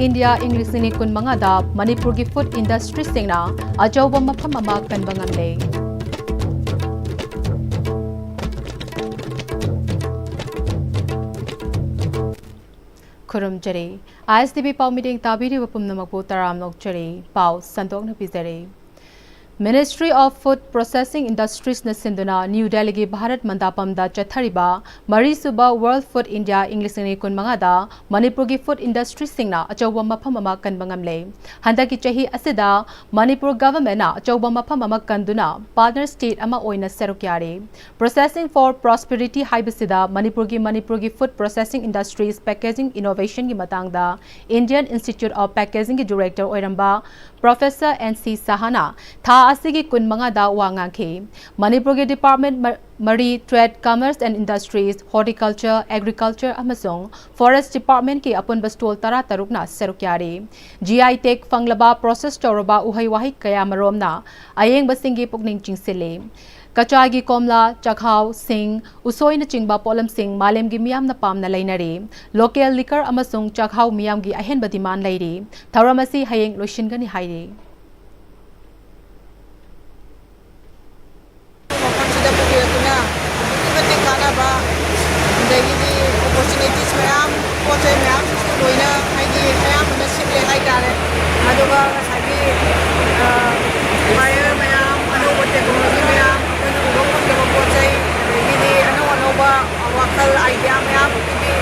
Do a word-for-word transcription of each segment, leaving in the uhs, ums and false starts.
India ꯏꯪ ꯂꯤꯁꯤꯡ ꯑꯅꯤ ꯀꯨꯟꯃꯉꯥꯗ ꯃꯅꯤꯄꯨꯔꯒꯤ ꯐꯨꯗ ꯏꯟꯗꯁꯇ꯭ꯔꯤꯁꯤꯡꯅ ꯑꯆꯧꯕ ꯃꯐꯝ ꯑꯃ ꯀꯟꯕ ꯉꯝꯂꯦ꯫ ꯈꯨꯔꯨꯝꯖꯔꯤ꯫ ISTV ꯄꯥꯎ ꯃꯤꯠꯌꯦꯡ ꯇꯥꯕꯤꯔꯤꯕ ꯄꯨꯝꯅꯃꯛꯄꯨ ꯇꯔꯥꯝꯅ ꯑꯣꯛꯆꯔꯤ꯫ ꯄꯥꯎ ꯁꯟꯗꯣꯛꯅ ꯄꯤꯖꯔꯤ꯫ Ministry of Food Processing Industriesꯅ ꯁꯤꯟꯗꯨꯅ ꯅ꯭ꯌꯨ ꯗꯦꯜꯂꯤꯒꯤ ꯚꯥꯔꯠ ꯃꯟꯗꯥꯄꯝꯗ ꯆꯠꯊꯔꯤꯕ ꯃꯔꯤꯁꯨꯕ World Food India ꯏꯪ ꯂꯤꯁꯤꯡ ꯑꯅꯤ ꯀꯨꯟꯃꯉꯥꯗ ꯃꯅꯤꯄꯨꯔꯒꯤ ꯐꯨꯗ ꯏꯟꯗꯁꯇ꯭ꯔꯤꯁꯤꯡꯅ ꯑꯆꯧꯕ ꯃꯐꯝ ꯑꯃ ꯀꯟꯕ ꯉꯝꯂꯦ꯫ ꯍꯟꯗꯛꯀꯤ ꯆꯍꯤ ꯑꯁꯤꯗ ꯃꯅꯤꯄꯨꯔ ꯒꯚꯔꯟꯃꯦꯟꯠꯅ ꯑꯆꯧꯕ ꯃꯐꯝ ꯑꯃ ꯀꯟꯗꯨꯅ ꯄꯥꯔꯠꯅꯔ ꯁ꯭ꯇꯦꯠ ꯑꯃ ꯑꯣꯏꯅ ꯁꯔꯨꯛ ꯌꯥꯔꯤ꯫ Processing for Prosperity ꯍꯥꯏꯕꯁꯤꯗ ꯃꯅꯤꯄꯨꯔꯒꯤ ꯃꯅꯤꯄꯨꯔꯒꯤ ꯐꯨꯗ ꯄ꯭ꯔꯣꯁꯦꯁꯤꯡ ꯏꯟꯗꯁꯇ꯭ꯔꯤꯁ ꯄꯦꯀꯦꯖꯤꯡ ꯏꯅꯣꯚꯦꯁꯟꯒꯤ ꯃꯇꯥꯡꯗ Indian Institute of Packagingꯒꯤ ꯗꯤꯔꯦꯛꯇꯔ ꯑꯣꯏꯔꯝꯕ ꯄ꯭ꯔꯣꯐꯦꯁꯔ ꯑꯦꯟ ꯁꯤ ꯁꯍꯥꯅ ꯊꯥ ꯑꯁꯤꯒꯤ ꯀꯨꯟꯃꯉꯥꯗ ꯋꯥ ꯉꯥꯡꯈꯤ꯫ ꯃꯅꯤꯄꯨꯔꯒꯤ ꯗꯤꯄꯥꯔꯠꯃꯦꯟꯠ ꯃ-, ꯃꯔꯤ, Trade, Commerce and Industries, Horticulture, Agriculture ꯑꯃꯁꯨꯡ ꯐꯣꯔꯦꯁꯠ ꯗꯤꯄꯥꯔꯠꯃꯦꯟꯠꯀꯤ ꯑꯄꯨꯟꯕ ꯁ꯭ꯇꯣꯜ ꯇꯔꯥꯇꯔꯨꯛꯅ ꯁꯔꯨꯛ ꯌꯥꯔꯤ꯫ ꯖꯤ ꯑꯥꯏ ꯇꯦꯒ ꯐꯪꯂꯕ ꯄ꯭ꯔꯣꯁꯦꯁ ꯇꯧꯔꯕ ꯎꯍꯩ ꯋꯥꯍꯩ ꯀꯌꯥꯃꯔꯣꯝꯅ ꯑꯌꯦꯡꯕꯁꯤꯡꯒꯤ ꯄꯨꯛꯅꯤꯡ ꯆꯤꯡꯁꯤꯜꯂꯤ꯫ ꯀꯆꯥꯒꯤ ꯀꯣꯝꯂꯥ, ꯆꯥꯛꯍꯥꯎ, ꯁꯤꯡ, ꯎꯁꯣꯏꯅꯆꯤꯡꯕ ꯄꯣꯠꯂꯝꯁꯤꯡ ꯃꯥꯂꯦꯝꯒꯤ ꯃꯤꯌꯥꯝꯅ ꯄꯥꯝꯅ ꯂꯩꯅꯔꯤ꯫ ꯂꯣꯀꯦꯜ ꯂꯤꯀꯔ ꯑꯃꯁꯨꯡ ꯆꯥꯛꯍꯥꯎ ꯃꯤꯌꯥꯝꯒꯤ ꯑꯍꯦꯟꯕ ꯗꯤꯃꯥꯟ ꯂꯩꯔꯤ꯫ ꯊꯧꯔꯝ ꯑꯁꯤ ꯍꯌꯦꯡ ꯂꯣꯏꯁꯤꯟꯒꯅꯤ ꯍꯥꯏꯔꯤ꯫ ꯃꯐꯝꯁꯤꯗ ꯄꯨꯕꯤꯔꯛꯇꯨꯅ ꯑꯗꯨꯛꯀꯤ ꯃꯇꯤꯛ ꯀꯥꯟꯅꯕ, ꯑꯗꯒꯤꯗꯤ ꯑꯣꯄꯣꯔꯆꯨꯅꯤꯇꯤꯁ ꯃꯌꯥꯝ, ꯄꯣꯠ ꯆꯩ ꯃꯌꯥꯝꯁꯤꯁꯨ ꯂꯣꯏꯅ, ꯍꯥꯏꯗꯤ, ꯑꯌꯥꯝꯕꯅ ꯁꯤꯠꯂꯦ ꯍꯥꯏꯇꯥꯔꯦ꯫ ꯑꯗꯨꯒ ꯉꯁꯥꯏꯒꯤ, ꯑ, ꯕꯥꯌꯔ ꯃꯌꯥꯝ, ꯑꯅꯧꯕ ꯇꯦꯛꯅꯣꯂꯣꯖꯤ ꯃꯌꯥꯝ, ꯑꯩꯈꯣꯏꯅ ꯎꯕ ꯐꯪꯗꯕ ꯄꯣꯠ ꯆꯩ, ꯑꯗꯒꯤꯗꯤ ꯑꯅꯧ ꯑꯅꯧꯕ ꯋꯥꯈꯜ, ꯑꯥꯏꯗꯤꯌꯥ ꯃꯌꯥꯝ ꯑꯩꯈꯣꯏꯒꯤ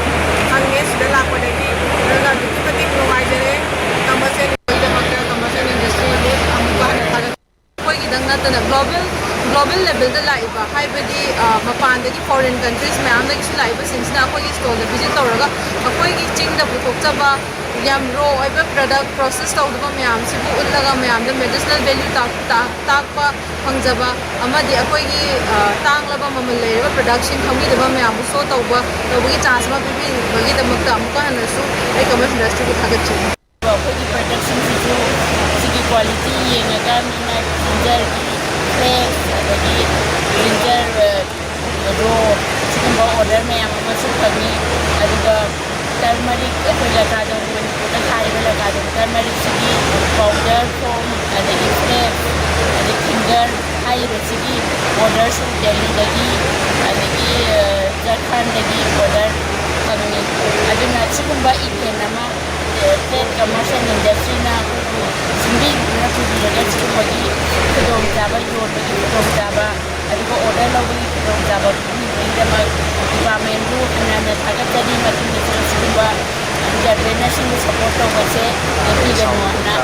ꯐꯪꯉꯦ ꯁꯤꯗ ꯂꯥꯛꯄꯗꯒꯤ꯫ ꯑꯗꯨꯅ ꯑꯗꯨꯛꯀꯤ ꯃꯇꯤꯛ ꯅꯨꯡꯉꯥꯏꯖꯔꯦ꯫ ꯀꯃꯔꯁꯤꯌꯦꯜꯒꯤꯗꯃꯛꯇ, ꯀꯃꯔꯁꯤꯌꯦꯜ ꯏꯟꯗꯁꯇ꯭ꯔꯤꯒꯤꯗꯤ ꯑꯃꯨꯛꯀ ꯍꯟꯅ ꯊꯥꯒꯠ- ꯑꯩꯈꯣꯏꯒꯤꯗꯪ ꯅꯠꯇꯅ ꯒ꯭ꯂꯣꯕꯦꯜ, ꯒ꯭ꯂꯣꯕꯦꯜ ꯂꯦꯕꯦꯜꯗ ꯂꯥꯛꯏꯕ, ꯍꯥꯏꯕꯗꯤ, ꯑ, ꯃꯄꯥꯟꯗꯒꯤ, ꯐꯣꯔꯦꯟ ꯀꯟꯇ꯭ꯔꯤꯁ ꯃꯌꯥꯝꯗꯒꯤꯁꯨ ꯂꯥꯛꯏꯕꯁꯤꯡꯁꯤꯅ ꯑꯩꯈꯣꯏꯒꯤ ꯁ꯭ꯇꯣꯜꯗ ꯚꯤꯖꯤꯠ ꯇꯧꯔꯒ ꯑꯩꯈꯣꯏꯒꯤ ꯆꯤꯡꯗ ꯄꯨꯊꯣꯛꯆꯕ ꯌꯥꯝ ꯔꯣ ꯑꯣꯏꯕ ꯄ꯭ꯔꯗꯛ, ꯄ꯭ꯔꯣꯁꯦꯁ ꯇꯧꯗꯕ ꯃꯌꯥꯝꯁꯤꯕꯨ ꯎꯠꯂꯒ ꯃꯌꯥꯝꯗ ꯃꯦꯗꯤꯁꯅꯦꯜ ꯚꯦꯂ꯭ꯌꯨ ꯇꯥꯛ-, ꯇꯥꯛ-, ꯇꯥꯛꯄ ꯐꯪꯖꯕ ꯑꯃꯗꯤ ꯑꯩꯈꯣꯏꯒꯤ, ꯑ, ꯇꯥꯡꯂꯕ ꯃꯃꯜ ꯂꯩꯔꯕ ꯄ꯭ꯔꯗꯛꯁꯤꯡ ꯈꯪꯕꯤꯗꯕ ꯃꯌꯥꯝꯕꯨ ꯁꯣ ꯇꯧꯕ, ꯇꯧꯕꯒꯤ ꯆꯥꯟꯁ ꯑꯃ ꯄꯤꯕꯤꯕꯒꯤꯗꯃꯛꯇ ꯑꯃꯨꯛꯀ ꯍꯟꯅꯁꯨ ꯑꯩ ꯀꯃꯔꯁ ꯏꯟꯗꯁꯇ꯭ꯔꯤꯕꯨ ꯊꯥꯒꯠꯆꯔꯤ꯫ ꯑꯩꯈꯣꯏꯒꯤ ꯄ꯭ꯔꯗꯛꯁꯤꯡꯁꯤꯁꯨ ꯁꯤꯒꯤ ꯀ꯭ꯋꯥꯂꯤꯇꯤ ꯌꯦꯡꯉꯒ ꯃꯤꯅ ꯖꯤꯟꯖꯔꯒꯤ ꯐ꯭ꯂꯦꯛꯁ, ꯑꯗꯒꯤ ꯖꯤꯟꯖꯔ, ꯑ, ꯔꯣ, ꯁꯤꯒꯨꯝꯕ ꯑꯣꯔꯗꯔ ꯃꯌꯥꯝ ꯑꯃꯁꯨ ꯐꯪꯉꯤ꯫ ꯑꯗꯨꯒ ꯇꯔꯃꯔꯤꯛ, ꯑꯩꯈꯣꯏ ꯂꯀꯥꯗꯣꯡ, ꯃꯅꯤꯄꯨꯔꯗ ꯊꯥꯔꯤꯕ ꯂꯀꯥꯗꯣꯡ ꯇꯔꯃꯔꯤꯛꯁꯤꯒꯤ ꯄꯥꯎꯗꯔ ꯐꯣꯝ, ꯑꯗꯒꯤ ꯐ꯭ꯂꯦꯛꯁ, ꯑꯗꯩ ꯐꯤꯡꯒꯔ ꯍꯥꯏꯔꯤꯕꯁꯤꯒꯤ ꯑꯣꯔꯗꯔꯁꯨ ꯗꯦꯜꯂꯤꯗꯒꯤ, ꯑꯗꯒꯤ, ꯑ, ꯖꯔꯈꯟꯗꯒꯤ ꯑꯣꯔꯗꯔ ꯐꯪꯉꯤ꯫ ꯑꯗꯨꯅ ꯁꯤꯒꯨꯝꯕ ꯏꯚꯦꯟ ꯑꯃ, ꯑ, ꯇ꯭ꯔꯦꯗ ꯀꯃꯔꯁ ꯑꯦꯟ ꯏꯟꯗꯁꯇ꯭ꯔꯤꯅ ꯑꯩꯈꯣꯏꯕꯨ ꯁꯤꯟꯕꯤꯗꯨꯅ ꯄꯨꯕꯤꯔꯒ ꯁꯤꯒꯨꯝꯕꯒꯤ ꯈꯨꯗꯣꯡꯆꯥꯕ, ꯌꯣꯟꯕꯒꯤ ꯈꯨꯗꯣꯡꯆꯥꯕ, ꯑꯗꯨꯒ ꯑꯣꯔꯗꯔ ꯂꯧꯕꯒꯤ ꯈꯨꯗꯣꯡꯆꯥꯕ ꯄꯤꯕꯤꯕꯒꯤꯗꯃꯛ ꯗꯤꯄꯥꯔꯠꯃꯦꯟꯕꯨ ꯍꯟꯅ ꯍꯟꯅ ꯊꯥꯒꯠꯆꯔꯤ꯫ ꯃꯇꯨꯡꯗꯁꯨ ꯑꯁꯤꯒꯨꯝꯕ ꯏꯟꯇꯔꯄ꯭ꯔꯦꯅꯔꯁꯤꯡꯕꯨ ꯁꯄꯣꯔꯠ ꯇꯧꯕꯁꯦ ꯂꯦꯞꯄꯤꯒꯅꯨ ꯍꯥꯏꯅ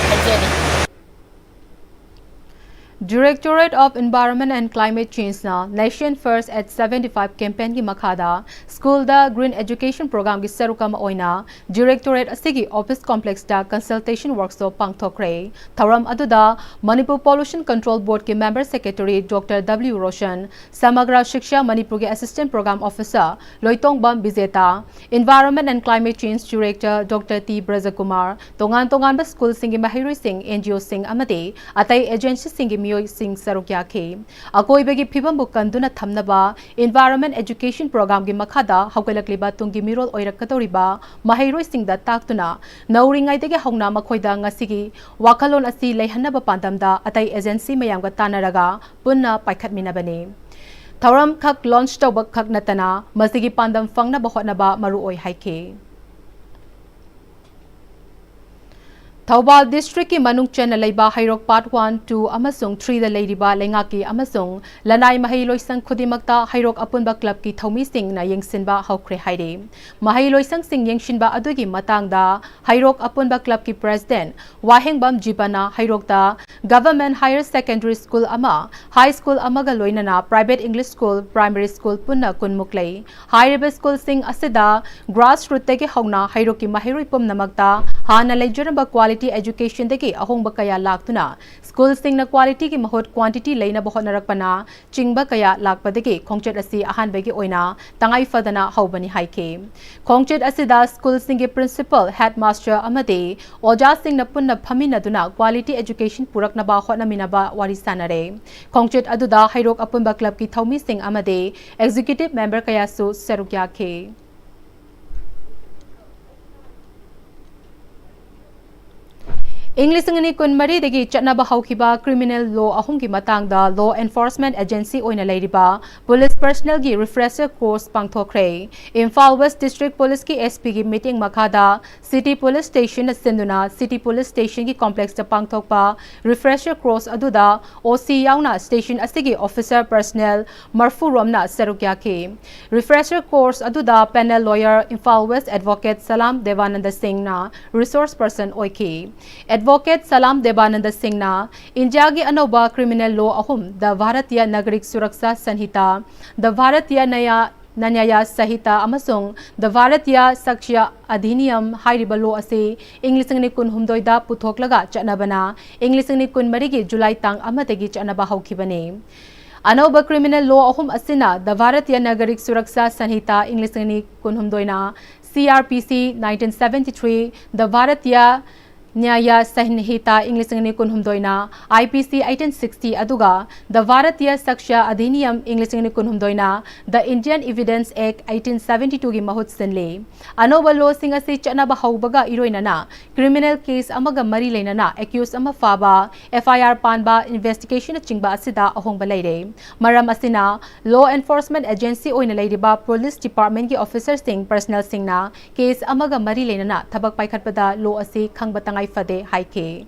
ꯍꯥꯏꯖꯔꯤ꯫ Directorate of Environment and Climate Change ꯅ Nation First at seventy five campaign ꯒꯤ ꯃꯈꯥꯗ ꯁ꯭ꯀꯨꯜꯗ Green Education Program ꯒꯤ ꯁꯔꯨꯛ ꯑꯃ ꯑꯣꯏꯅ Directorate ꯑꯁꯤꯒꯤ office complex ꯇ consultation workshop ꯄꯥꯡꯊꯣꯛꯈ꯭ꯔꯦ꯫ ꯊꯧꯔꯝ ꯑꯗꯨꯗ ꯃꯅꯤꯄꯨꯔ Pollution Control Board ꯀꯤ member secretary Doctor W Roshan, ꯁꯃꯒ꯭ꯔ ꯁꯤꯛꯁꯥ ꯃꯅꯤꯄꯨꯔꯒꯤ assistant program officer ꯂꯣꯏꯇꯣꯡꯕꯝ Bijeta, Environment and Climate Change Director Doctor T Brajkumar, ꯇꯣꯉꯥꯟ ꯇꯣꯉꯥꯟꯕ ꯁ꯭ꯀꯨꯜꯁꯤꯡꯒꯤ ꯃꯍꯩꯔꯣꯏꯁꯤꯡ, ꯑꯦꯟ ꯖꯤ ꯑꯣꯁꯤꯡ ꯑꯃꯗꯤ ꯑꯇꯩ ꯑꯦꯖꯦꯟꯁꯤꯁꯤꯡꯒꯤ ꯃꯤꯑꯣꯏꯁꯤꯡ ꯁꯔꯨꯛ ꯌꯥꯈꯤ꯫ ꯑꯀꯣꯏꯕꯒꯤ ꯐꯤꯕꯝꯕꯨ ꯀꯟꯗꯨꯅ ꯊꯝꯅꯕ Environment Education Program ꯒꯤ ꯃꯈꯥꯗ ꯍꯧꯒꯠꯂꯛꯂꯤꯕ ꯇꯨꯡꯒꯤ ꯃꯤꯔꯣꯜ ꯑꯣꯏꯔꯛꯀꯗꯧꯔꯤꯕ ꯃꯍꯩꯔꯣꯏꯁꯤꯡꯗ ꯇꯥꯛꯇꯨꯅ ꯅꯧꯔꯤꯉꯩꯗꯒꯤ ꯍꯧꯅ ꯃꯈꯣꯏꯗ ꯉꯁꯤꯒꯤ ꯋꯥꯈꯜꯂꯣꯟ ꯑꯁꯤ ꯂꯩꯍꯟꯅꯕ ꯄꯥꯟꯗꯝꯗ ꯑꯇꯩ ꯑꯦꯖꯦꯟꯁꯤ ꯃꯌꯥꯝꯒ ꯇꯥꯟꯅꯔꯒ ꯄꯨꯟꯅ ꯄꯥꯏꯈꯠꯃꯤꯟꯅꯕꯅꯤ꯫ ꯊꯧꯔꯝ ꯈꯛ launch ꯇꯧꯕ ꯈꯛ ꯅꯠꯇꯅ ꯃꯁꯤꯒꯤ ꯄꯥꯟꯗꯝ ꯐꯪꯅꯕ ꯍꯣꯠꯅꯕ ꯃꯔꯨ ꯑꯣꯏ ꯍꯥꯏꯈꯤ꯫ ꯊꯧꯕꯥꯜ district ꯀꯤ ꯃꯅꯨꯡ ꯆꯟꯅ ꯂꯩꯕ ꯍꯩꯔꯣꯛ part one, two ꯑꯃꯁꯨꯡ three ꯗ ꯂꯩꯔꯤꯕ ꯂꯩꯉꯥꯛꯀꯤ ꯑꯃꯁꯨꯡ ꯂꯅꯥꯏ ꯃꯍꯩ ꯂꯣꯏꯁꯪ ꯈꯨꯗꯤꯡꯃꯛꯇ ꯍꯩꯔꯣꯛ ꯑꯄꯨꯟꯕ club ꯀꯤ ꯊꯧꯃꯤꯁꯤꯡꯅ ꯌꯦꯡꯁꯤꯟꯕ ꯍꯧꯈ꯭ꯔꯦ ꯍꯥꯏꯔꯤ꯫ ꯃꯍꯩ ꯂꯣꯏꯁꯪꯁꯤꯡ ꯌꯦꯡꯁꯤꯟꯕ ꯑꯗꯨꯒꯤ ꯃꯇꯥꯡꯗ ꯍꯩꯔꯣꯛ ꯑꯄꯨꯟꯕ club ꯀꯤ president ꯋꯥꯍꯦꯡꯕꯝ ꯖꯤꯕꯅ ꯍꯩꯔꯣꯛꯇ Government Higher Secondary School ꯑꯃ, high school ꯑꯃꯒ ꯂꯣꯏꯅꯅ private English school, primary school ꯄꯨꯟꯅ ꯀꯨꯟꯃꯨꯛ ꯂꯩ꯫ ꯍꯥꯏꯔꯤꯕ ꯁ꯭ꯀꯨꯜꯁꯤꯡ ꯑꯁꯤꯗ grassroot ꯇꯒꯤ ꯍꯧꯅ ꯍꯩꯔꯣꯛꯀꯤ ꯃꯍꯩꯔꯣꯏ ꯄꯨꯝꯅꯃꯛꯇ ꯍꯥꯟꯅ ꯂꯩꯖꯔꯝꯕ quality education ꯗꯒꯤ ꯑꯍꯣꯡꯕ ꯀꯌꯥ ꯂꯥꯛꯇꯨꯅ ꯁ꯭ꯀꯨꯜꯁꯤꯡꯅ quality ꯒꯤ ꯃꯍꯨꯠ quantity ꯂꯩꯅꯕ ꯍꯣꯠꯅꯔꯛꯄꯅ ꯆꯤꯡꯕ ꯀꯌꯥ ꯂꯥꯛꯄꯗꯒꯤ ꯈꯣꯡꯆꯠ ꯑꯁꯤ ꯑꯍꯥꯟꯕꯒꯤ ꯑꯣꯏꯅ ꯇꯉꯥꯏ ꯐꯗꯅ ꯍꯧꯕꯅꯤ ꯍꯥꯏꯈꯤ꯫ ꯈꯣꯡꯆꯠ ꯑꯁꯤꯗ ꯁ꯭ꯀꯨꯜꯁꯤꯡꯒꯤ principal, headmaster ꯑꯃꯗꯤ ꯑꯣꯖꯥꯁꯤꯡꯅ ꯄꯨꯟꯅ ꯐꯝꯃꯤꯟꯅꯗꯨꯅ quality education ꯄꯨꯔꯛꯅꯕ ꯍꯣꯠꯅꯃꯤꯟꯅꯕ ꯋꯥꯔꯤ ꯁꯥꯅꯔꯦ꯫ ꯈꯣꯡꯆꯠ ꯑꯗꯨꯗ ꯍꯩꯔꯣꯛ ꯑꯄꯨꯟꯕ club ꯀꯤ ꯊꯧꯃꯤꯁꯤꯡ ꯑꯃꯗꯤ executive member ꯀꯌꯥꯁꯨ ꯁꯔꯨꯛ ꯌꯥꯈꯤ꯫ ꯏꯪ ꯂꯤꯁꯤꯡ ꯑꯅꯤ ꯀꯨꯟꯃꯔꯤꯗꯒꯤ ꯆꯠꯅꯕ ꯍꯧꯈꯤꯕ criminal law ꯑꯍꯨꯝꯒꯤ ꯃꯇꯥꯡꯗ law enforcement agency ꯑꯣꯏꯅ ꯂꯩꯔꯤꯕ police personnelꯒꯤ refresher course ꯄꯥꯡꯊꯣꯛꯈ꯭ꯔꯦ꯫ Imphal West District Policeꯀꯤ S Pꯒꯤ meeting ꯃꯈꯥꯗ City Police Stationꯅ ꯁꯤꯟꯗꯨꯅ City Police Stationꯒꯤ complexꯇ ꯄꯥꯡꯊꯣꯛꯄ refresher course ꯑꯗꯨꯗ O C ꯌꯥꯎꯅ station ꯑꯁꯤꯒꯤ officer personnel ꯃꯔꯐꯨ ꯔꯣꯝꯅ ꯁꯔꯨꯛ ꯌꯥꯈꯤ꯫ Refresher course ꯑꯗꯨꯗ panel lawyer Imphal West advocate ꯁꯂꯥꯝ ꯗꯦꯕꯥꯅꯟꯗ ꯁꯤꯡꯅ resource person ꯑꯣꯏꯈꯤ꯫ Advocate ꯁꯂꯥꯝ ꯗꯦꯕꯥꯅꯟꯗ ꯁꯤꯡꯅ ꯏꯟꯗꯤꯌꯥꯒꯤ ꯑꯅꯧꯕ criminal law ꯑꯍꯨꯝ, The Bharatiya Nagarik Suraksha Sanhita, The Bharatiya Nyaya, Nyaya Sanhita ꯑꯃꯁꯨꯡ The Bharatiya Sakshya Adhiniyam ꯍꯥꯏꯔꯤꯕ law ꯑꯁꯤ ꯏꯪ ꯂꯤꯁꯤꯡ ꯑꯅꯤ ꯀꯨꯟꯍꯨꯝꯗꯣꯏꯗ ꯄꯨꯊꯣꯛꯂꯒ ꯆꯠꯅꯕꯅ ꯏꯪ ꯂꯤꯁꯤꯡ ꯑꯅꯤ ꯀꯨꯟꯃꯔꯤꯒꯤ ꯖꯨꯂꯥꯏ ꯇꯥꯡ ꯑꯃꯗꯒꯤ ꯆꯠꯅꯕ ꯍꯧꯈꯤꯕꯅꯤ꯫ ꯑꯅꯧꯕ criminal law ꯑꯍꯨꯝ ꯑꯁꯤꯅ The Bharatiya Nagarik Suraksha Sanhita ꯏꯪ ꯂꯤꯁꯤꯡ ꯑꯅꯤ ꯀꯨꯟꯍꯨꯝꯗꯣꯏꯅ, C R P C nineteen seventy-three, The Bharatiya Nyaya Sanhita ꯏꯪ ꯂꯤꯁꯤꯡ ꯑꯅꯤ ꯀꯨꯟꯍꯨꯝꯗꯣꯏꯅ, I P C eighteen sixty, ꯑꯗꯨꯒ The Bharatiya Sakshya Adhiniyam ꯏꯪ ꯂꯤꯁꯤꯡ ꯑꯅꯤ ꯀꯨꯟꯍꯨꯝꯗꯣꯏꯅ The Indian Evidence Act eighteen seventy-twoꯒꯤ ꯃꯍꯨꯠ ꯁꯤꯟꯂꯤ꯫ ꯑꯅꯧꯕ lawꯁꯤꯡ ꯑꯁꯤ ꯆꯠꯅꯕ ꯍꯧꯕꯒ ꯏꯔꯣꯏꯅꯅ criminal case ꯑꯃꯒ ꯃꯔꯤ ꯂꯩꯅꯅ accused ꯑꯃ ꯐꯥꯕ, F I R ꯄꯥꯟꯕ, investigationꯅꯆꯤꯡꯕ ꯑꯁꯤꯗ ꯑꯍꯣꯡꯕ ꯂꯩꯔꯦ꯫ ꯃꯔꯝ ꯑꯁꯤꯅ, law enforcement agency ꯑꯣꯏꯅ ꯂꯩꯔꯤꯕ police departmentꯀꯤ officerꯁꯤꯡ, personnelꯁꯤꯡꯅ case ꯑꯃꯒ ꯃꯔꯤ ꯂꯩꯅꯅ ꯊꯕꯛ ꯄꯥꯏꯈꯠꯄꯗ law ꯑꯁꯤ ꯈꯪꯕ ꯇꯉꯥꯏ ꯐꯗꯦ ꯍꯥꯏꯈꯤ꯫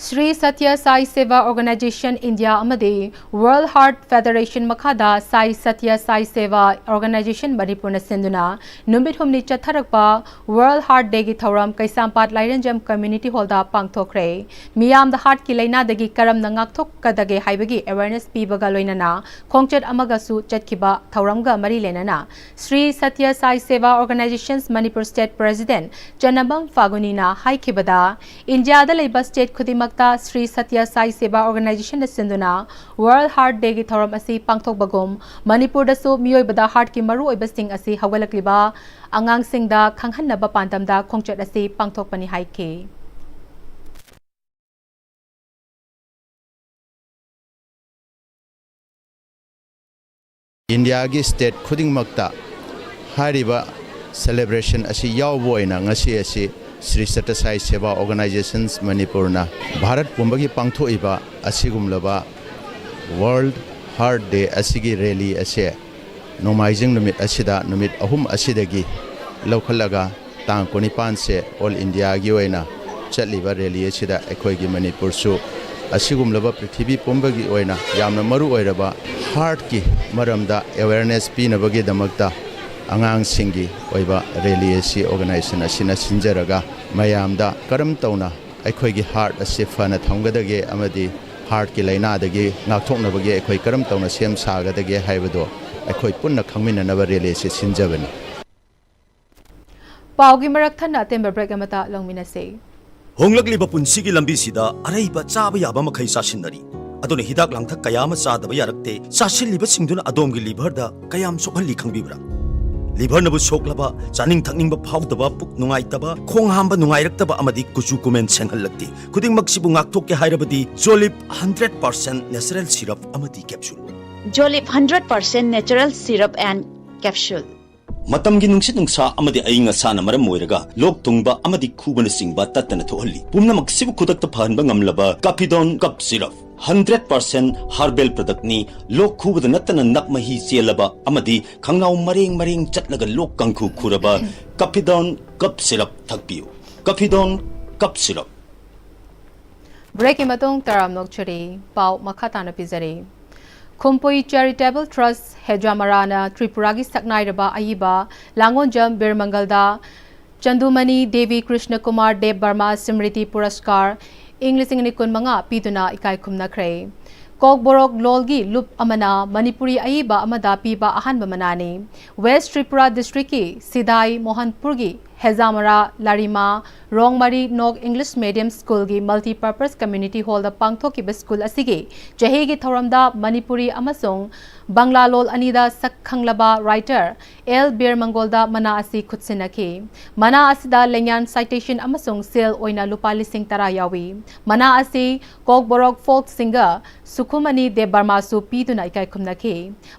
ꯁ꯭ꯔꯤ ꯁꯇ꯭ꯌ ꯁꯥꯏ ꯁꯦꯕꯥ ꯑꯣꯔꯒꯅꯥꯏꯖꯦꯁꯟ ꯏꯟꯗꯤꯌꯥ ꯑꯃꯗꯤ World Heart Federation ꯃꯈꯥꯗ ꯁꯥꯏ ꯁꯇ꯭ꯌ ꯁꯥꯏ ꯁꯦꯕꯥ ꯑꯣꯔꯒꯅꯥꯏꯖꯦꯁꯟ ꯃꯅꯤꯄꯨꯔꯅ ꯁꯤꯟꯗꯨꯅ ꯅꯨꯃꯤꯠ ꯍꯨꯝꯅꯤ ꯆꯠꯊꯔꯛꯄ World Heart Dayꯒꯤ ꯊꯧꯔꯝ ꯀꯩꯁꯥꯝꯄꯥꯠ ꯂꯥꯏꯔꯦꯟꯖꯝ Community Hallꯗ ꯄꯥꯡꯊꯣꯛꯈ꯭ꯔꯦ꯫ ꯃꯤꯌꯥꯝꯗ heartꯀꯤ ꯂꯥꯏꯅꯥꯗꯒꯤ ꯀꯔꯝꯅ ꯉꯥꯛꯊꯣꯛꯀꯗꯒꯦ ꯍꯥꯏꯕꯒꯤ awareness ꯄꯤꯕꯒ ꯂꯣꯏꯅꯅ ꯈꯣꯡꯆꯠ ꯑꯃꯒꯁꯨ ꯆꯠꯈꯤꯕ ꯊꯧꯔꯝꯒ ꯃꯔꯤ ꯂꯩꯅꯅ ꯁ꯭ꯔꯤ ꯁꯇ꯭ꯌ ꯁꯥꯏ ꯁꯦꯕꯥ Organizations Manipur State President ꯆꯅꯕꯝ ꯐꯥꯒꯨꯅꯤꯅ ꯍꯥꯏꯈꯤꯕꯗ, ꯏꯟꯗꯤꯌꯥꯗ ꯂꯩꯕ state ꯈꯨꯗꯤꯡꯃꯛꯇ ꯁ꯭ꯔꯤ ꯁꯇ꯭ꯌ ꯁꯥꯏ ꯁꯦꯕꯥ Organizationꯅ ꯁꯤꯟꯗꯨꯅ World Heart Dayꯒꯤ ꯊꯧꯔꯝ ꯑꯁꯤ ꯄꯥꯡꯊꯣꯛꯄꯒꯨꯝ, ꯃꯅꯤꯄꯨꯔꯗꯁꯨ ꯃꯤꯑꯣꯏꯕꯗ heartꯀꯤ ꯃꯔꯨꯑꯣꯏꯕꯁꯤꯡ ꯑꯁꯤ ꯍꯧꯒꯠꯂꯛꯂꯤꯕ ꯑꯉꯥꯡꯁꯤꯡꯗ ꯈꯪꯍꯟꯅꯕ ꯄꯥꯟꯗꯝꯗ ꯈꯣꯡꯆꯠ ꯑꯁꯤ ꯄꯥꯡꯊꯣꯛꯄꯅꯤ ꯍꯥꯏꯈꯤ꯫ ꯏꯟꯗꯤꯌꯥꯒꯤ ꯁ꯭ꯇꯦꯠ ꯈꯨꯗꯤꯡꯃꯛꯇ ꯍꯥꯏꯔꯤꯕ ꯁꯦꯂꯦꯕ꯭ꯔꯦꯁꯟ ꯑꯁꯤ ꯌꯥꯎꯕ ꯑꯣꯏꯅ ꯉꯁꯤ ꯑꯁꯤ ꯁ꯭ꯔꯤ ꯁꯇꯁꯥꯏ ꯁꯦꯕꯥ ꯑꯣꯔꯒꯅꯥꯏꯖꯦꯁꯟꯁ ꯃꯅꯤꯄꯨꯔꯅ ꯚꯥꯔꯠ ꯄꯨꯝꯕꯒꯤ ꯄꯥꯡꯊꯣꯛꯏꯕ ꯑꯁꯤꯒꯨꯝꯂꯕ ꯋꯥꯔꯜꯗ ꯍꯥꯔꯠ ꯗꯦ ꯑꯁꯤꯒꯤ ꯔꯦꯂꯤ ꯑꯁꯦ ꯅꯣꯡꯃꯥꯏꯖꯤꯡ ꯅꯨꯃꯤꯠ ꯑꯁꯤꯗ, ꯅꯨꯃꯤꯠ ꯑꯍꯨꯝ ꯑꯁꯤꯗꯒꯤ ꯂꯧꯈꯠꯂꯒ ꯇꯥꯡ ꯀꯨꯟꯅꯤꯄꯥꯟꯁꯦ ꯑꯣꯜ ꯏꯟꯗꯤꯌꯥꯒꯤ ꯑꯣꯏꯅ ꯆꯠꯂꯤꯕ ꯔꯦꯂꯤ ꯑꯁꯤꯗ ꯑꯩꯈꯣꯏꯒꯤ ꯃꯅꯤꯄꯨꯔꯁꯨ ꯑꯁꯤꯒꯨꯝꯂꯕ ꯄ꯭ꯔꯤꯊꯤꯕꯤ ꯄꯨꯝꯕꯒꯤ ꯑꯣꯏꯅ ꯌꯥꯝꯅ ꯃꯔꯨ ꯑꯣꯏꯔꯕ ꯍꯥꯔꯠꯀꯤ ꯃꯔꯝꯗ ꯑꯦꯋꯦꯔꯅꯦꯁ ꯄꯤꯅꯕꯒꯤꯗꯃꯛꯇ ꯑꯉꯥꯡꯁꯤꯡꯒꯤ ꯑꯣꯏꯕ ꯔꯦꯂꯤ ꯑꯁꯤ ꯑꯣꯔꯒꯅꯥꯏꯖꯦꯁꯟ ꯑꯁꯤꯅ ꯁꯤꯟꯖꯔꯒ ꯃꯌꯥꯝꯗ ꯀꯔꯝ ꯇꯧꯅ ꯑꯩꯈꯣꯏꯒꯤ ꯍꯥꯔꯠ ꯑꯁꯤ ꯐꯅ ꯊꯝꯒꯗꯒꯦ ꯑꯃꯗꯤ ꯍꯥꯔꯠꯀꯤ ꯂꯥꯏꯅꯥꯗꯒꯤ ꯉꯥꯛꯊꯣꯛꯅꯕꯒꯤ ꯑꯩꯈꯣꯏ ꯀꯔꯝ ꯇꯧꯅ ꯁꯦꯝ ꯁꯥꯒꯗꯒꯦ ꯍꯥꯏꯕꯗꯣ ꯑꯩꯈꯣꯏ ꯄꯨꯟꯅ ꯈꯪꯃꯤꯟꯅꯅꯕ ꯔꯦꯂꯤ ꯑꯁꯤ ꯁꯤꯟꯖꯕꯅꯤ꯫ ꯄꯥꯎꯒꯤ ꯃꯔꯛ ꯊꯠꯅ ꯑꯇꯦꯟꯕ ꯕ꯭ꯔꯦꯛ ꯑꯃꯇ ꯂꯧꯃꯤꯟꯅꯁꯤ꯫ ꯍꯣꯡꯂꯛꯂꯤꯕ ꯄꯨꯟꯁꯤꯒꯤ ꯂꯝꯕꯤꯁꯤꯗ ꯑꯔꯩꯕ ꯆꯥꯕ ꯌꯥꯕ ꯃꯈꯩ ꯆꯥꯁꯤꯟꯅꯔꯤ꯫ ꯑꯗꯨꯅ ꯍꯤꯗꯥꯛ ꯂꯥꯡꯊꯛ ꯀꯌꯥ ꯑꯃ ꯆꯥꯗꯕ ꯌꯥꯔꯛꯇꯦ꯫ ꯆꯥꯁꯤꯜꯂꯤꯕꯁꯤꯡꯗꯨꯅ ꯑꯗꯣꯝꯒꯤ ꯂꯤꯚꯔꯗ ꯀꯌꯥꯝ ꯁꯣꯛꯍꯜꯂꯤ ꯈꯪꯕꯤꯕ꯭ꯔꯥ? ꯂꯤꯚꯔꯅꯕꯨ ꯁꯣꯛꯂꯕ, ꯆꯥꯅꯤꯡ ꯊꯛꯅꯤꯡꯕ ꯐꯥꯎꯗꯕ, ꯄꯨꯛ ꯅꯨꯡꯉꯥꯏꯇꯕ, ꯈꯣꯡ ꯍꯥꯝꯕ ꯅꯨꯡꯉꯥꯏꯔꯛꯇꯕ ꯑꯃꯗꯤ ꯀꯨꯆꯨ ꯀꯨꯃꯦꯟ ꯁꯦꯡꯍꯜꯂꯛꯇꯦ꯫ ꯈꯨꯗꯤꯡꯃꯛꯁꯤꯕꯨ ꯉꯥꯛꯊꯣꯛꯀꯦ ꯍꯥꯏꯔꯕꯗꯤ ꯖꯣꯂꯤꯞ ꯍꯟꯗ꯭ꯔꯦꯠ ꯄꯥꯔꯁꯦꯟ ꯅꯦꯆꯔꯦꯜ ꯁꯤꯔꯞ ꯑꯃꯗꯤ capsule. Jolip hundred percent natural syrup and capsule. ꯃꯇꯝꯒꯤ ꯅꯨꯡꯁꯤꯠ ꯅꯨꯡꯁꯥ ꯑꯃꯗꯤ ꯑꯏꯪ ꯑꯁꯥꯅ ꯃꯔꯝ ꯑꯣꯏꯔꯒ ꯂꯣꯛ ꯊꯨꯡꯕ ꯑꯃꯗꯤ ꯈꯨꯕꯅꯆꯤꯡꯕ ꯇꯠꯇꯅ ꯊꯣꯛꯍꯜꯂꯤ꯫ ꯄꯨꯝꯅꯃꯛꯁꯤꯕꯨ ꯈꯨꯗꯛꯇ ꯐꯍꯟꯕ ꯉꯝꯂꯕ ꯀꯥꯐꯤꯗꯣꯟ cup syrup. Hundred percent herbal ꯄ꯭ꯔꯗꯛꯅꯤ꯫ ꯂꯣꯛ ꯈꯨꯕꯗ ꯅꯠꯇꯅ ꯅꯞ ꯃꯍꯤ ꯆꯦꯜꯂꯕ ꯑꯃꯗꯤ ꯈꯪꯅꯥꯎ ꯃꯔꯦꯡ ꯃꯔꯦꯡ ꯆꯠꯂꯒ ꯂꯣꯛ ꯀꯥꯡꯈꯨ ꯈꯨꯔꯕ ꯀꯥꯐꯤꯗꯣꯟ ꯀꯞ ꯁꯤꯔꯞ ꯊꯛꯄꯤꯌꯨ꯫ ꯀꯥꯐꯤꯗꯣꯟ cup syrup. ꯕ꯭ꯔꯦꯛꯀꯤ ꯃꯇꯨꯡ ꯇꯔꯥꯝꯅ ꯑꯣꯛꯆꯔꯤ꯫ ꯄꯥꯎ ꯃꯈꯥ ꯇꯥꯅ ꯄꯤꯖꯔꯤ꯫ ꯈꯨꯝꯄꯨꯏ ꯆꯦꯔꯤꯇꯦꯕꯜ ꯇ꯭ꯔꯁ ꯍꯦꯖꯥꯃꯔꯥꯅ ꯇ꯭ꯔꯤꯄꯨꯔꯥꯒꯤ ꯁꯛꯅꯥꯏꯔꯕ ꯑꯏꯕ ꯂꯥꯡꯒꯣꯟꯖꯝ ꯕꯤꯔꯃꯪꯒꯜꯗ ꯆꯟꯗꯨꯃꯅꯤ ꯗꯦꯕꯤ ꯀ꯭ꯔꯤꯁꯅ ꯀꯨꯃꯥꯔ ꯗꯦꯕ ꯕꯔꯃꯥ ꯁ꯭ꯃ꯭ꯔꯤꯇꯤ ꯄꯨꯔꯁꯀꯥꯔ ꯏꯪ ꯂꯤꯁꯤꯡ ꯑꯅꯤ ꯀꯨꯟꯃꯉꯥ ꯄꯤꯗꯨꯅ ꯏꯀꯥꯏ ꯈꯨꯝꯅꯈ꯭ꯔꯦ꯫ ꯀꯣꯛꯕꯣꯔꯣꯛ ꯂꯣꯜꯒꯤ ꯂꯨꯞ ꯑꯃꯅ ꯃꯅꯤꯄꯨꯔꯤ ꯑꯏꯕ ꯑꯃꯗ ꯄꯤꯕ ꯑꯍꯥꯟꯕ ꯃꯅꯥꯅꯤ꯫ ꯋꯦꯁ ꯇ꯭ꯔꯤꯄꯨꯔꯥ ꯗꯤꯁꯇ꯭ꯔꯤꯛꯀꯤ ꯁꯤꯗꯥꯏ ꯃꯣꯍꯟꯄꯨꯔꯒꯤ ꯍꯦꯖꯥꯃꯔꯥ ꯂꯥꯔꯤꯃꯥ ꯔꯣꯡꯃꯔꯤ ꯅꯣꯛ ꯏꯪꯂꯤꯁ ꯃꯦꯗꯤꯌꯝ ꯁ꯭ꯀꯨꯜꯒꯤ ꯃꯜꯇꯤꯄꯔꯄꯁ ꯀꯝꯃ꯭ꯌꯨꯅꯤꯇꯤ ꯍꯣꯜꯗ ꯄꯥꯡꯊꯣꯛꯈꯤꯕ ꯁ꯭ꯀꯨꯜ ꯑꯁꯤꯒꯤ ꯆꯍꯤꯒꯤ ꯊꯧꯔꯝꯗ ꯃꯅꯤꯄꯨꯔꯤ ꯑꯃꯁꯨꯡ ꯕꯪꯂꯥ ꯂꯣꯜ ꯑꯅꯤꯗ ꯁꯛ ꯈꯪꯂꯕ ꯔꯥꯏꯇꯔ ꯑꯦꯜ ꯕꯤꯔꯃꯪꯒꯣꯜꯗ ꯃꯅꯥ ꯑꯁꯤ ꯈꯨꯠꯁꯤꯟꯅꯈꯤ꯫ ꯃꯅꯥ ꯑꯁꯤꯗ ꯂꯦꯡꯌꯥꯟ ꯁꯥꯏꯇꯦꯁꯟ ꯑꯃꯁꯨꯡ ꯁꯦꯜ ꯑꯣꯏꯅ ꯂꯨꯄꯥ ꯂꯤꯁꯤꯡ ꯇꯔꯥ ꯌꯥꯎꯏ꯫ ꯃꯅꯥ ꯑꯁꯤ ꯀꯣꯛꯕꯣꯔꯣꯛ ꯐꯣꯛ ꯁꯤꯡꯒꯔ ꯁꯨꯈꯨꯃꯅꯤ ꯗꯦꯕ ꯕꯔꯃꯥꯁꯨ ꯄꯤꯗꯨꯅ ꯏꯀꯥꯏ ꯈꯨꯝꯅꯈꯤ꯫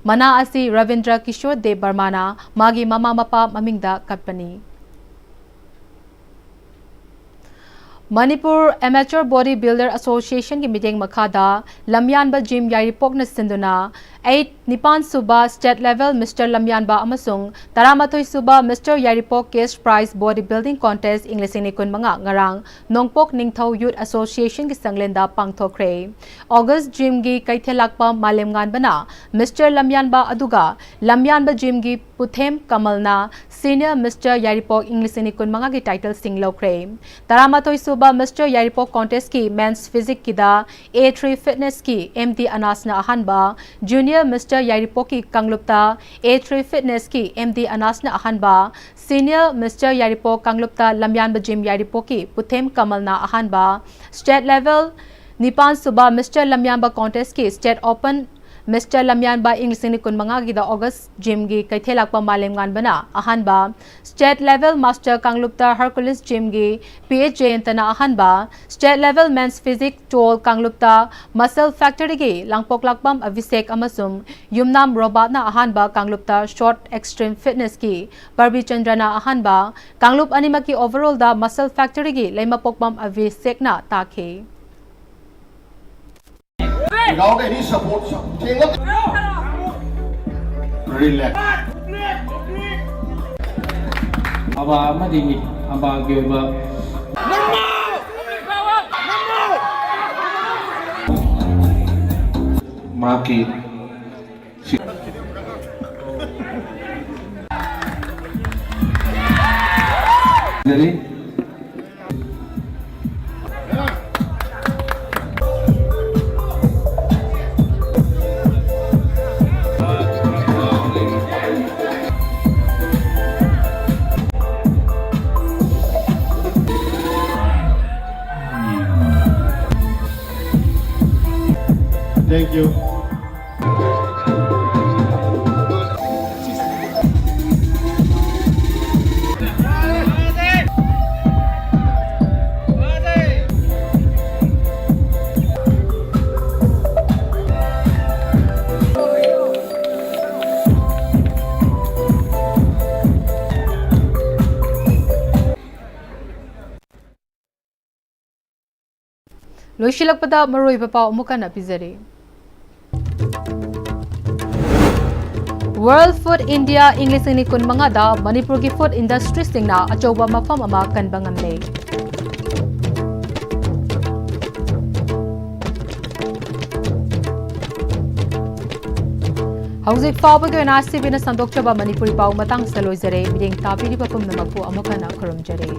ꯃꯅꯥ ꯑꯁꯤ ꯔꯕꯤꯟꯗ꯭ꯔ ꯀꯤꯁꯣꯔ ꯗꯦꯕ ꯕꯔꯃꯥꯅ ꯃꯥꯒꯤ ꯃꯃꯥ ꯃꯄꯥ ꯃꯃꯤꯡꯗ ꯀꯠꯄꯅꯤ꯫ ꯃꯅꯤꯄꯨꯔ ꯑꯦꯃꯦꯆꯔ ꯕꯣꯗꯤ ꯕꯤꯜꯗꯔ ꯑꯦꯁꯣꯁꯤꯌꯦꯁꯟꯒꯤ ꯃꯤꯠꯌꯦꯡ ꯃꯈꯥꯗ ꯂꯝꯌꯥꯟꯕ ꯖꯤꯝ ꯌꯥꯏꯔꯤꯄꯣꯛꯅ ꯁꯤꯟꯗꯨꯅ ꯑꯩꯠ ꯅꯤꯄꯥꯟ ꯁꯨꯕ ꯁ꯭ꯇꯦꯠ ꯂꯦꯚꯦꯜ ꯃꯤꯁꯇꯔ ꯂꯝꯌꯥꯟꯕ ꯑꯃꯁꯨꯡ ꯇꯔꯥꯃꯥꯊꯣꯏ ꯁꯨꯕ ꯃꯤꯁꯇꯔ ꯌꯥꯏꯔꯤꯄꯣꯛ case prize body building contest ꯏꯪ ꯂꯤꯁꯤꯡ ꯑꯅꯤ ꯀꯨꯟꯃꯉꯥ ꯉꯔꯥꯡ ꯅꯣꯡꯄꯣꯛ ꯅꯤꯡꯊꯧ ꯌꯨꯠ ꯑꯦꯁꯣꯁꯤꯌꯦꯁꯟꯒꯤ ꯆꯪꯂꯦꯟꯗ ꯄꯥꯡꯊꯣꯛꯈ꯭ꯔꯦ꯫ ꯑꯣꯒꯁ ꯖꯤꯝꯒꯤ ꯀꯩꯊꯦꯜ ꯂꯥꯛꯄ ꯃꯥꯂꯦꯝ ꯉꯥꯟꯕꯅ ꯃꯤꯁꯇꯔ ꯂꯝꯌꯥꯟꯕ ꯑꯗꯨꯒ ꯂꯝꯌꯥꯟꯕ ꯖꯤꯝꯒꯤ ꯄꯨꯊꯦꯝ ꯀꯃꯜꯅ ꯁꯤꯅꯤꯌꯔ ꯃꯤꯁꯇꯔ ꯌꯥꯏꯔꯤꯄꯣꯛ ꯏꯪ ꯂꯤꯁꯤꯡ ꯑꯅꯤ ꯀꯨꯟꯃꯉꯥꯒꯤ ꯇꯥꯏꯇꯜꯁꯤꯡ ꯂꯧꯈ꯭ꯔꯦ꯫ ꯇꯔꯥꯃꯥꯊꯣꯏ ꯁꯨꯕ ꯃꯤꯁꯇꯔ ꯌꯥꯏꯔꯤꯄꯣꯛ ꯀꯣꯟꯇꯦꯁꯀꯤ ꯃꯦꯟꯁ ꯐꯤꯖꯤꯛꯀꯤꯗ ꯑꯦ ꯊ꯭ꯔꯤ ꯐꯤꯠꯅꯦꯁꯀꯤ ꯑꯦꯝ ꯗꯤ ꯑꯅꯥꯁꯅ ꯑꯍꯥꯟꯕ, ꯖꯨꯅꯤꯌꯔ ꯃꯤꯁꯇꯔ ꯌꯥꯏꯔꯤꯄꯣꯛꯀꯤ ꯀꯥꯡꯂꯨꯞꯇ ꯑꯦ ꯊ꯭ꯔꯤ ꯐꯤꯠꯅꯦꯁꯀꯤ ꯑꯦꯝ ꯗꯤ ꯑꯅꯥꯁꯅ ꯑꯍꯥꯟꯕ, ꯁꯤꯅꯤꯌꯔ ꯃꯤꯁꯇꯔ ꯌꯥꯏꯔꯤꯄꯣꯛ ꯀꯥꯡꯂꯨꯞꯇ ꯂꯝꯌꯥꯟꯕ ꯖꯤꯝ ꯌꯥꯏꯔꯤꯄꯣꯛꯀꯤ ꯄꯨꯊꯦꯝ ꯀꯃꯜꯅ ꯑꯍꯥꯟꯕ, ꯁ꯭ꯇꯦꯠ ꯂꯦꯚꯦꯜ ꯅꯤꯄꯥꯟ ꯁꯨꯕ ꯃꯤꯁꯇꯔ ꯂꯝꯌꯥꯟꯕ ꯀꯣꯟꯇꯦꯁꯀꯤ ꯁ꯭ꯇꯦꯠ ꯑꯣꯄꯟ ꯃꯤꯁꯇꯔ ꯂꯝꯌꯥꯟꯕ ꯏꯪ ꯂꯤꯁꯤꯡ ꯑꯅꯤ ꯀꯨꯟꯃꯉꯥꯒꯤꯗ ꯑꯣꯒꯁ ꯖꯤꯝꯒꯤ ꯀꯩꯊꯦꯜ ꯂꯥꯛꯄ ꯃꯥꯂꯦꯝ ꯉꯥꯟꯕꯅ ꯑꯍꯥꯟꯕ, ꯁ꯭ꯇꯦꯠ ꯂꯦꯚꯦꯜ ꯃꯥꯁꯇꯔ ꯀꯥꯡꯂꯨꯞꯇ ꯍꯔꯀꯨꯂꯤꯁ ꯖꯤꯝꯒꯤ ꯄꯤ ꯑꯦꯆ ꯖꯌꯟꯇꯅ ꯑꯍꯥꯟꯕ, state level men's physique tall ꯀꯥꯡꯂꯨꯞꯇ ꯃꯁꯜ ꯐꯦꯛꯇꯔꯤꯒꯤ ꯂꯥꯡꯄꯣꯛꯂꯥꯛꯄꯝ ꯑꯚꯤꯁꯦꯛ ꯑꯃꯁꯨꯡ ꯌꯨꯝꯅꯥꯝ ꯔꯣꯕꯥꯔꯠꯅ ꯑꯍꯥꯟꯕ, ꯀꯥꯡꯂꯨꯞꯇ ꯁꯣꯔꯠ ꯑꯦꯛꯁꯇ꯭ꯔꯤꯝ ꯐꯤꯠꯅꯦꯁꯀꯤ ꯄꯔꯕꯤ ꯆꯟꯗ꯭ꯔꯅ ꯑꯍꯥꯟꯕ, ꯀꯥꯡꯂꯨꯞ ꯑꯅꯤꯃꯛꯀꯤ ꯑꯣꯚꯔꯑꯣꯜꯗ ꯃꯁꯜ ꯐꯦꯛꯇꯔꯤꯒꯤ ꯂꯩꯃꯄꯣꯛꯄꯝ ꯑꯚꯤꯁꯦꯛꯅ ꯇꯥꯈꯤ꯫ Without any support, ꯊꯦꯡꯅ Relax. ꯑꯕꯥ ꯑꯃꯗꯤ ꯃꯤ ꯑꯕꯥꯒꯤ ꯑꯣꯏꯕ ꯃꯍꯥꯛꯀꯤ ꯁꯤ- Thank you. ꯂꯣꯏꯁꯤꯜꯂꯛꯄꯗ ꯃꯔꯨꯑꯣꯏꯕ ꯄꯥꯎ ꯑꯃꯨꯛ ꯍꯟꯅ ꯄꯤꯖꯔꯤ꯫ World Food India ꯏꯪ ꯂꯤꯁꯤꯡ ꯑꯅꯤ ꯀꯨꯟꯃꯉꯥꯗ ꯃꯅꯤꯄꯨꯔꯒꯤ ꯐꯨꯗ ꯏꯟꯗꯁꯇ꯭ꯔꯤꯁꯤꯡꯅ ꯑꯆꯧꯕ ꯃꯐꯝ ꯑꯃ ꯀꯟꯕ ꯉꯝꯂꯦ꯫ ꯍꯧꯖꯤꯛ ꯐꯥꯎꯕꯒꯤ ꯑꯣꯏꯅ ꯁꯤꯕꯤꯅ ꯁꯟꯗꯣꯛꯆꯕ ꯃꯅꯤꯄꯨꯔꯤ ꯄꯥꯎ ꯃꯇꯥꯡꯁꯤꯗ ꯂꯣꯏꯖꯔꯦ꯫ ꯃꯤꯠꯌꯦꯡ ꯇꯥꯕꯤꯔꯤꯕ ꯄꯨꯝꯅꯃꯛꯄꯨ ꯑꯃꯨꯛ ꯍꯟꯅ ꯈꯨꯔꯨꯝꯖꯔꯤ꯫